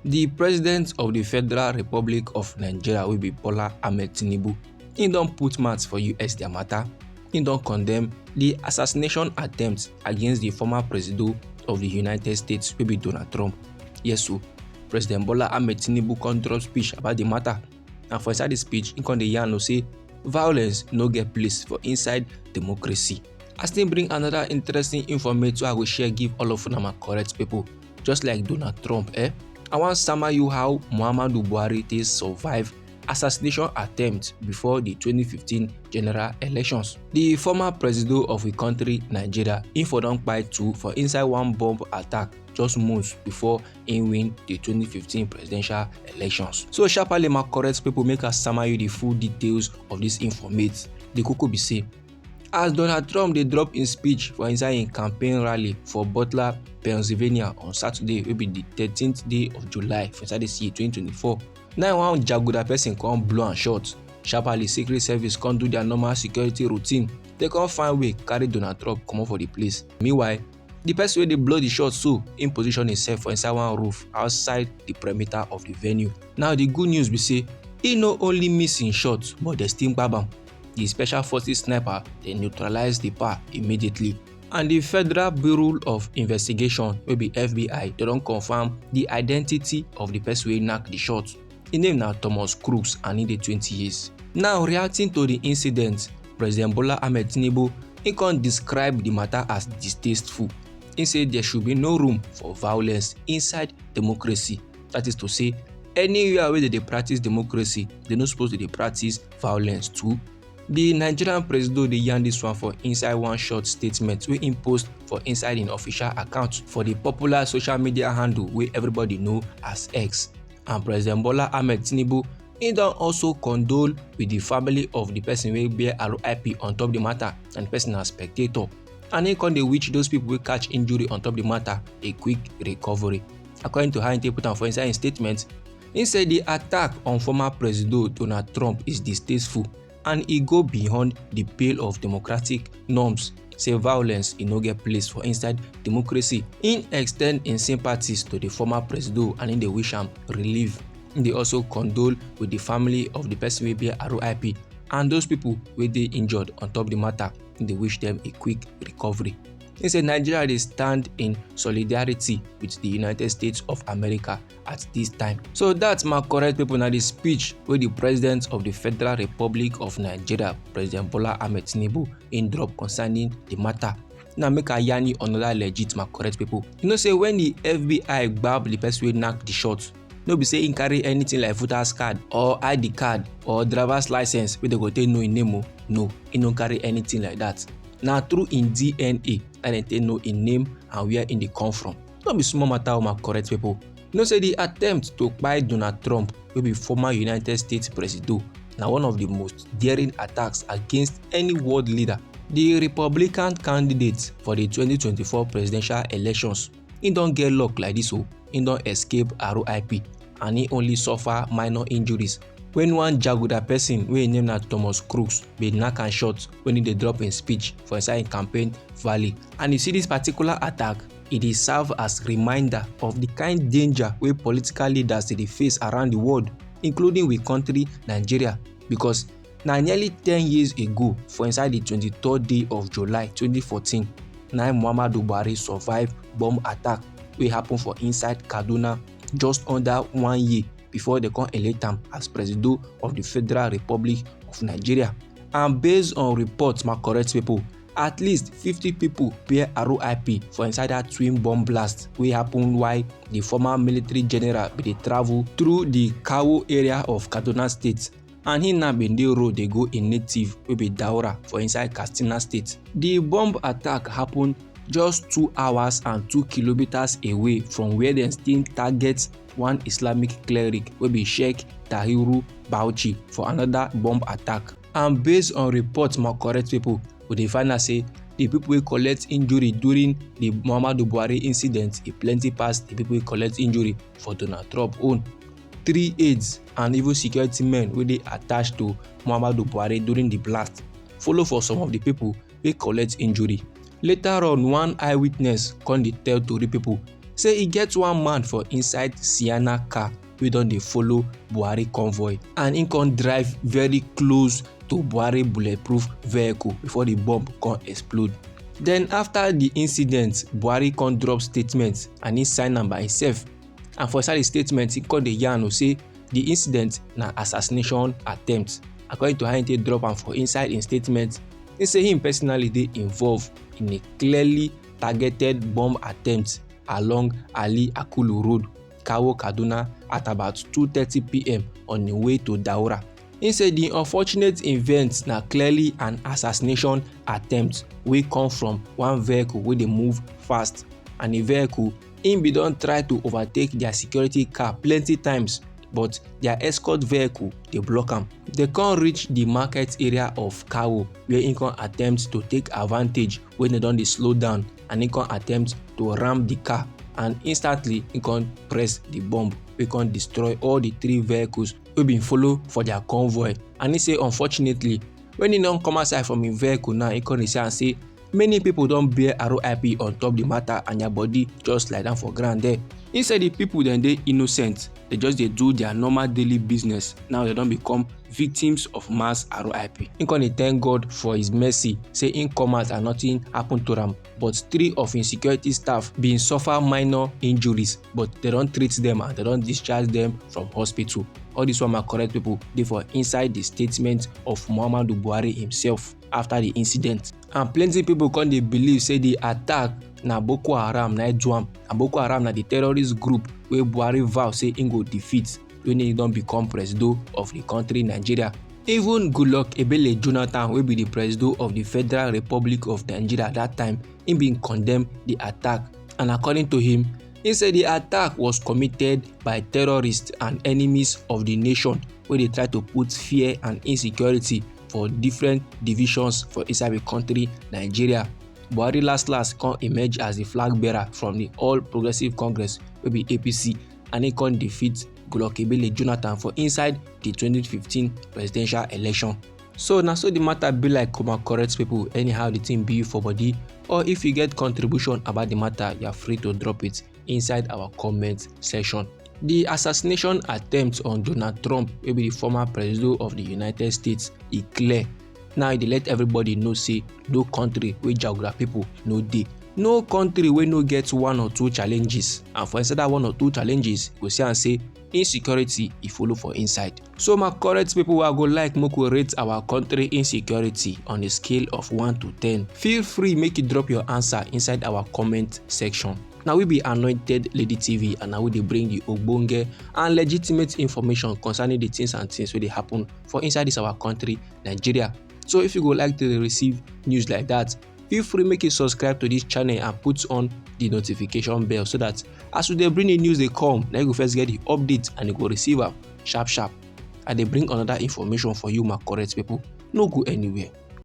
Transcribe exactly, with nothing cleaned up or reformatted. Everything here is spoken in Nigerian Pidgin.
The president of the Federal Republic of Nigeria, wey be Bola Ahmed Tinubu, he don put mouth for U S their matter. He don condemn the assassination attempt against the former presido of the United States, wey be Donald Trump. Yes, so President Bola Ahmed Tinubu come drop speech about the matter. And for inside the speech, he come dey yarn say violence no get place for inside democracy. I still bring another interesting informate wey I go share give all of una, my correct people. Just like Donald Trump, eh? I wan sama you how Muhammadu Buhari take survive assassination attempt before the twenty fifteen general elections. The former presido of the country, Nigeria, he for don kpai two for inside one bomb attack just months before he win the twenty fifteen presidential elections. So sharply, my correct people, make I sama you the full details of this informate. The koko be say, as Donald Trump dey drop him speech for inside him campaign rally for Butler, Pennsylvania on Saturday, wey be the thirteenth day of July for inside this year twenty twenty-four, na one jaguda person come blow am shot. Sharply, Secret Service come do their normal security routine. They come find way carry Donald Trump comot for the place. Meanwhile, the person wey dey blow the shot so, him position himself for inside one roof outside the perimeter of the venue. Now, the good news be say he no only miss him shot, but they still gbab am. The special forces sniper, they neutralize the par immediately. And the Federal Bureau of Investigation, wey be F B I, they don confirm the identity of the person wey knack the shot. Him name na Thomas Crooks and he dey twenty years. Now, reacting to the incident, President Bola Ahmed Tinubu, he come describe the matter as distasteful. He say there should be no room for violence inside democracy. That is to say, anywhere wey they dey practice democracy, they no suppose to dey practice violence too. The Nigerian presido dey yarn this one for inside one short statement wey he post for inside him official account for the popular social media handle wey everybody know as X. And President Bola Ahmed Tinubu, he don also condole with the family of the person wey bear R I P on top the matter, and the person na spectator. And he come dey wish those people wey catch injury on top the matter a quick recovery. According to how he take put am for inside him statement, he say the attack on former Presido Donald Trump is distasteful and e go beyond the pale of democratic norms. Say violence e no get place for inside democracy. He extend him sympathies to the former Presido and he dey wish am relief. He dey also condole with the family of the person wey bear R I P and those people wey dey injured on top the matter. He dey wish them a quick recovery. He say Nigeria dey stand in solidarity with the United States of America at this time. So that's my correct people, na the speech wey the President of the Federal Republic of Nigeria, President Bola Ahmed Tinubu, he drop concerning the matter. Now make I yarn you another legit, my correct people. You know say when the F B I gbab the person wey knack the shot, no be say he carry anything like voter's card or I D card or driver's license wey they go take know him name o. No, he no carry anything like that. Na through him D N A na dem take know him name and where he dey come from. No be small matter o, my correct people. You know say the attempt to kpai Donald Trump, wey be former United States Presido, na one of the most daring attacks against any world leader. The Republican candidate for the twenty twenty-four presidential elections, he don get luck like this o. He don escape R I P and he only suffer minor injuries when one jaguda person wey him name na Thomas Crooks bin knack am shot when he dey drop him speech for inside him campaign rally. And you see this particular attack, e dey serve as reminder of the kind danger wey political leaders dey dey face around the world, including we country, Nigeria, because na nearly ten years ago, for inside the twenty-third day of July twenty fourteen, na im Muhammadu Buhari survive bomb attack wey happen for inside Kaduna just under one year before they come elect am as Presido of the Federal Republic of Nigeria. And based on reports, my correct people, at least fifty people bear R I P for inside that twin bomb blast wey happen while the former military general bin dey travel through the Kawo area of Kaduna State, and he now bin dey road dey go im native wey be Daura for inside Katsina State. The bomb attack happen just two hours and two kilometers away from where dem still target one Islamic cleric wey be Sheikh Tahiru Bauchi for another bomb attack. And based on reports, my correct people, we dey find out say the people wey collect injury during the Muhammadu Buhari incident, e plenty pass the people wey collect injury for Donald Trump own. Three aides and even security men wey dey attached to Muhammadu Buhari during the blast follow for some of the people wey collect injury. Later on, one eyewitness come dey tell tori people say e get one man for inside Sienna car wey don dey follow Buhari convoy, and im come drive very close to Buhari bulletproof vehicle before the bomb come explode. Then after the incident, Buhari come drop statement and he sign am by himself. And for inside the statement, he come dey yarn o say the incident na assassination attempt. According to how he take drop am for inside im statement, he say him personally dey involved in a clearly targeted bomb attempt along Ali Akulu Road, Kawo, Kaduna, at about two thirty p m on im way to Daura. He say the unfortunate event na clearly an assassination attempt wey come from one vehicle wey dey move fast, and a vehicle im bin don try to overtake their security car plenty times, but their escort vehicle dey block am. Dem come reach the market area of Kawo, where im come attempt to take advantage when dem don dey slow down, and im come attempt to ram the car, and instantly im come press the bomb wey come destroy all the three vehicles wey bin follow for their convoy. And he say, unfortunately, when he don come outside from im vehicle now, he come dey see am say many people don bear R I P on top the matter, and their body just lie down for ground there. He say the people dem dey innocent, they just dey do their normal daily business. Now they don become victims of mass R I P. He come dey thank God for his mercy, say he come out and nothing happen to am. But three of im security staff bin suffer minor injuries, but they don treat them and they don discharge them from hospital. All this one, my correct people, dey for inside the statement of Muhammadu Buhari himself after the incident. And plenty people come dey believe say the attack na Boko Haram na do am. And Boko Haram na the terrorist group wey Buhari vow say im go defeat when he don become presido of the country Nigeria. Even Goodluck Ebele Jonathan, wey be the presido of the Federal Republic of Nigeria at that time, he bin condemn the attack. And according to him, he say the attack was committed by terrorists and enemies of the nation wey dey try to put fear and insecurity for different divisions for inside the country, Nigeria. Buhari last last come emerge as the flag bearer from the All Progressive Congress, wey be A P C, and he come defeat Goodluck Ebele Jonathan for inside the twenty fifteen presidential election. So na so the matter be, like, come out, correct people, anyhow the thing be you for body, or if you get contribution about the matter, you are free to drop it inside our comment section. The assassination attempt on Donald Trump, wey be the former president of the United States, e clear. Now e dey let everybody know say no country wey jaguda people no dey. No country wey no get one or two challenges. And for inside that one or two challenges, you go see am say insecurity e follow for inside. So my correct people, I go like make we rate our country insecurity on a scale of one to ten. Feel free make you drop your answer inside our comment section. Now we be Anointed Lady T V, and now we dey bring you ogbonge and legitimate information concerning the things and things wey dey happen for inside this our country, Nigeria. So if you go like to dey receive news like that, feel free make you subscribe to this channel and put on the notification bell, so that as we dey bring the news dey come, na you go first get the update and you go receive am sharp sharp. I dey bring another information for you, my correct people. No go anywhere.